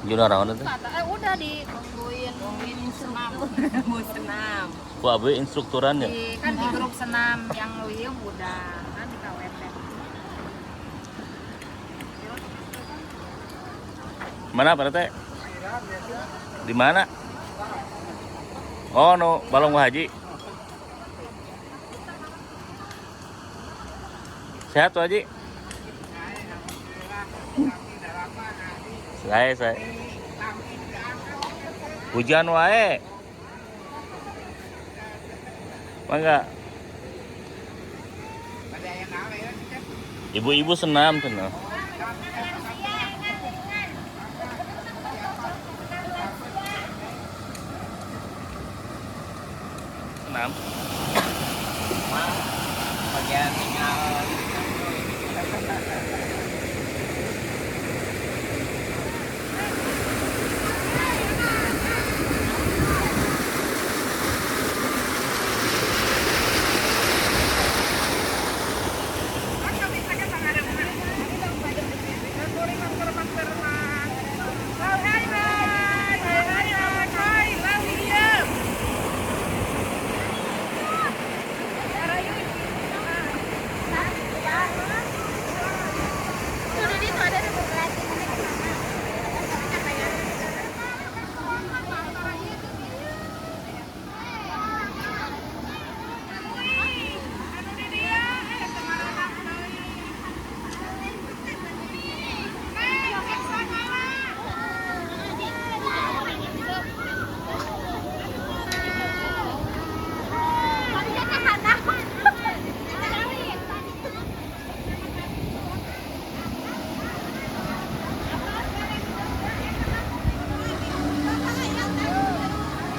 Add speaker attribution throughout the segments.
Speaker 1: Gimana orang itu?
Speaker 2: Udah ditungguin senam.
Speaker 3: Mau senam.
Speaker 1: Ku abi instrukturan ya?
Speaker 2: Kan di grup senam yang Luyung udah kan di KWT.
Speaker 1: Mana Pak RT? Di mana? Oh, no, Balong Haji. Sehat Pak Haji? Saya. Hujan wae. Mangga. Ibu-ibu senam tuh. Senam.
Speaker 4: Bagian tinggal.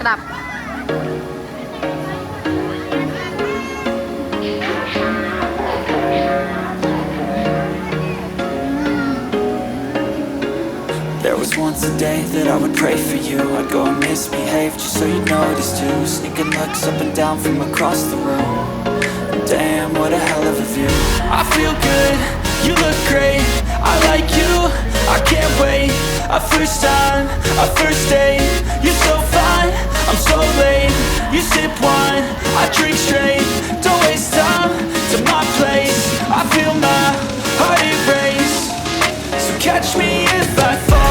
Speaker 2: Kedap.
Speaker 5: There was once a day that I would pray for you. I'd go and misbehave just so you'd notice too. Sneaking looks up and down from across the room. Damn, what a hell of a view. I feel good, you look great. I like you, I can't wait. A first time, a first date. You're so fine, I'm so late. You sip wine, I drink straight. Don't waste time to my place. I feel my heart erase. So catch me if I fall.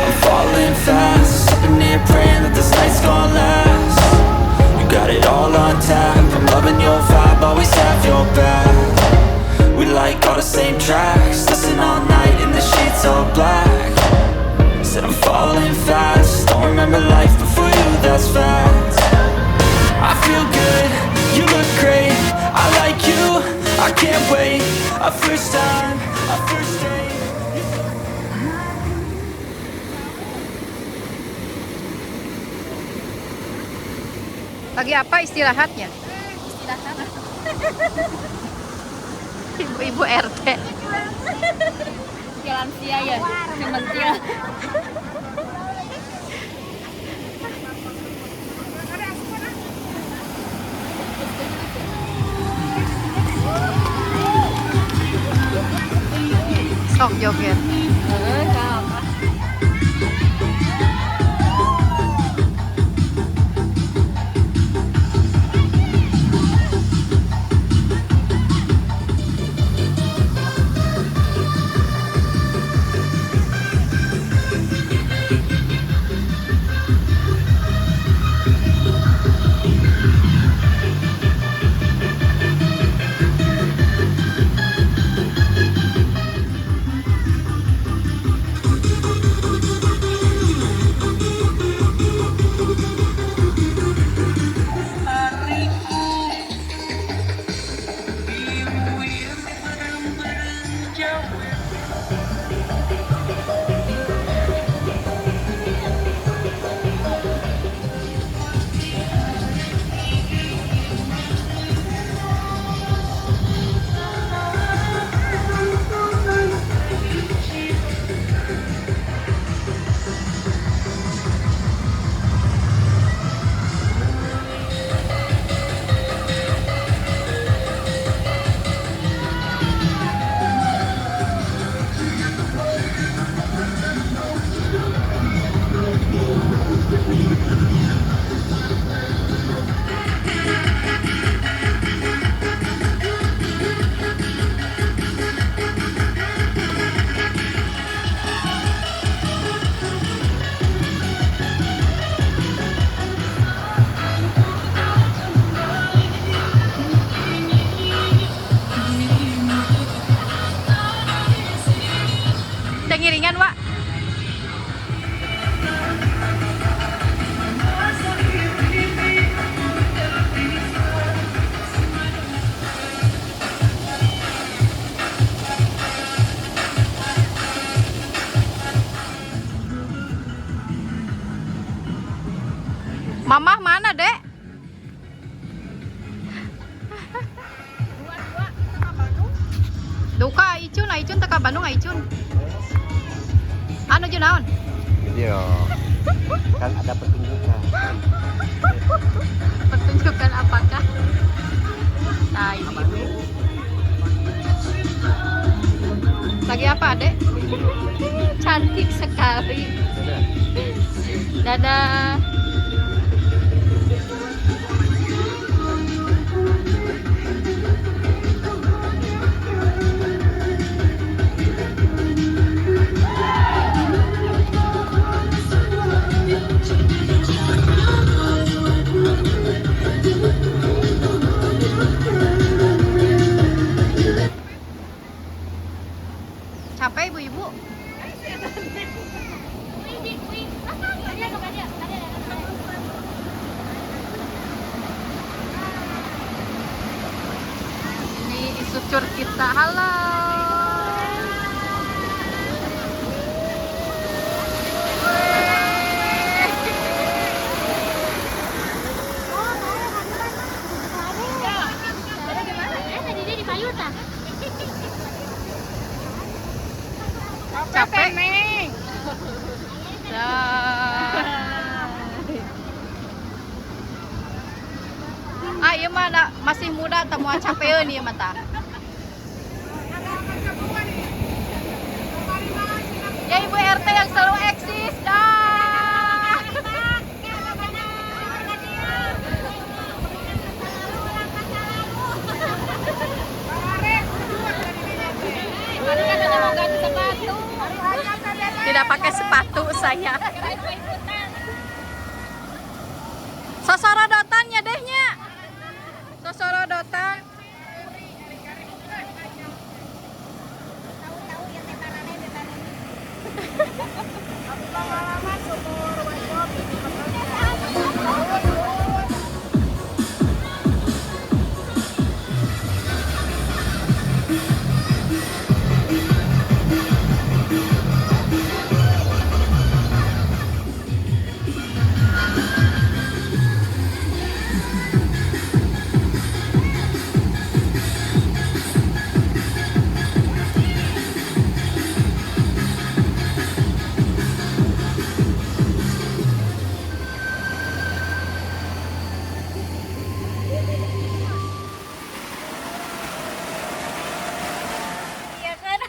Speaker 5: I'm falling fast, sitting here praying that this night's gonna last. You got it all on tap, I'm loving your vibe, always have your back. We like all the same tracks, listen all night in the sheets all black. Said I'm falling fast, don't remember life before you, that's fact. I feel good, you look great, I like you, I can't wait. A first time, a first date.
Speaker 2: Lagi apa istirahatnya?
Speaker 3: Istirahat.
Speaker 2: Ibu-ibu RT.
Speaker 3: Lansia ya, demensia.
Speaker 2: Sok joget. Bandung Aicun. Anu naon?
Speaker 6: Video. Kan ada pertunjukan.
Speaker 2: Pertunjukan apakah? Nah, ibu-ibu. Lagi apa, Adek? Cantik sekali. Dadah. Capek ibu-ibu? Ini instruktur kita. Halo. Capek, Neng. Ah, iya mah masih muda teu moal capeun ieu mah tah. Ya Ibu RT yang selalu eksis dah. Tidak pakai sepatu saya. Sosorodotan ya dehnya. Sosorodotan.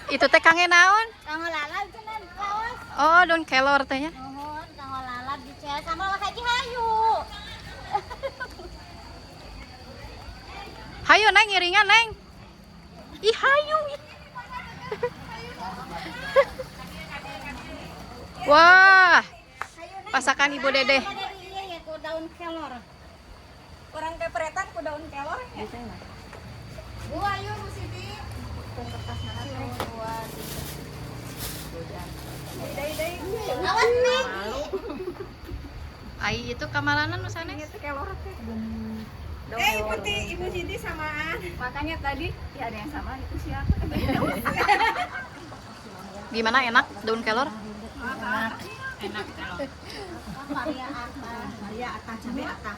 Speaker 2: Itu teh kangge naon?
Speaker 7: Kanggo lalap cenah laos.
Speaker 2: Oh, daun kelor teh nya.
Speaker 7: Nuhun, kanggo lalap dicel sama haji hayu.
Speaker 2: Hayu Neng ngiringan Neng. Ih hayu. Wah. Pasakan Ibu Dedeh.
Speaker 7: Iya ya ku daun kelor.
Speaker 3: Orang kepretan ku daun kelor ya.
Speaker 7: Bu ayo Bu Siti. Awas Neng.
Speaker 2: Ai itu kamaranan nu sanes.
Speaker 3: Eh, Ibu Siti samaan. Makanya tadi ya ada yang sama itu siapa?
Speaker 2: Gimana enak daun kelor?
Speaker 7: Maria Atta.
Speaker 3: Maria Atta, cabe Atta.